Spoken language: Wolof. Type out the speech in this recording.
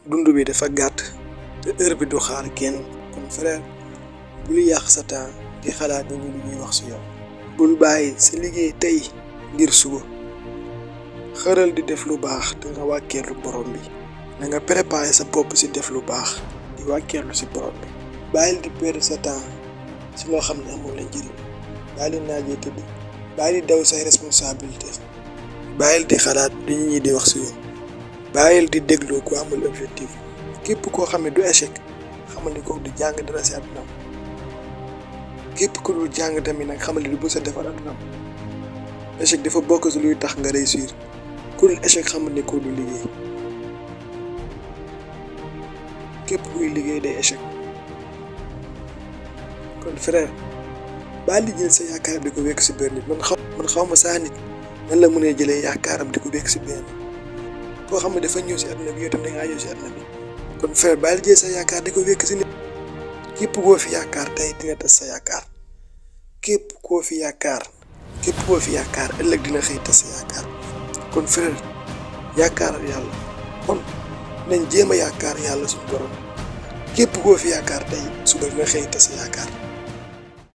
dundu bi dafa gàtt te heure bi du xaar kenn kon frère bul yàq sa temps di xalaat ni ñu ñuy wax si yow. bul bàyyi sa liggéey tey ngir suba xëral di def lu baax te nga wàkkeerlu borom bi na nga préparer sa bopp si def lu baax di wàkkeerlu si borom bi. bàyyil di perdre sa temps si loo xam ne amul la njëriñ bàyyil di naajee tëdd bàyyil di daw say responsabilité bàyyil di xalaat li ñu ñi di wax si yow bàyyil di déglu ku amul objectif képp koo xam ne du échec xamal ni kooku du jàng dara si àdduna képp ku dul jàng tamit nag xamal ni du bës a defar àdduna échec dafa bokk si luy tax nga réussir ku dul échec xamal ni kooku du liggéey képp kuy liggéey day échec kon frère baa li jël sa yaakaaram di ko wekk si benn nit man xaw ma saa nit nan la mënee jëlee yaakaaram di ko wekk si benn koo xam ne dafa ñëw si àdduna bi yow tam da ngaa ñëw si àdduna bi kon frère baa li jël sa yaakaar di ko wekk si nit képp koo fi yaakaar tey dina tas sa yaakaar képp koo fi yaakaar ëllëg dina xëy tas sa yaakaar kon frère yaakaaral yàlla kon nañ jéem a yaakaar yàlla suñu borom képp koo fi yaakaar tey suba dina xëy tas sa yaakaar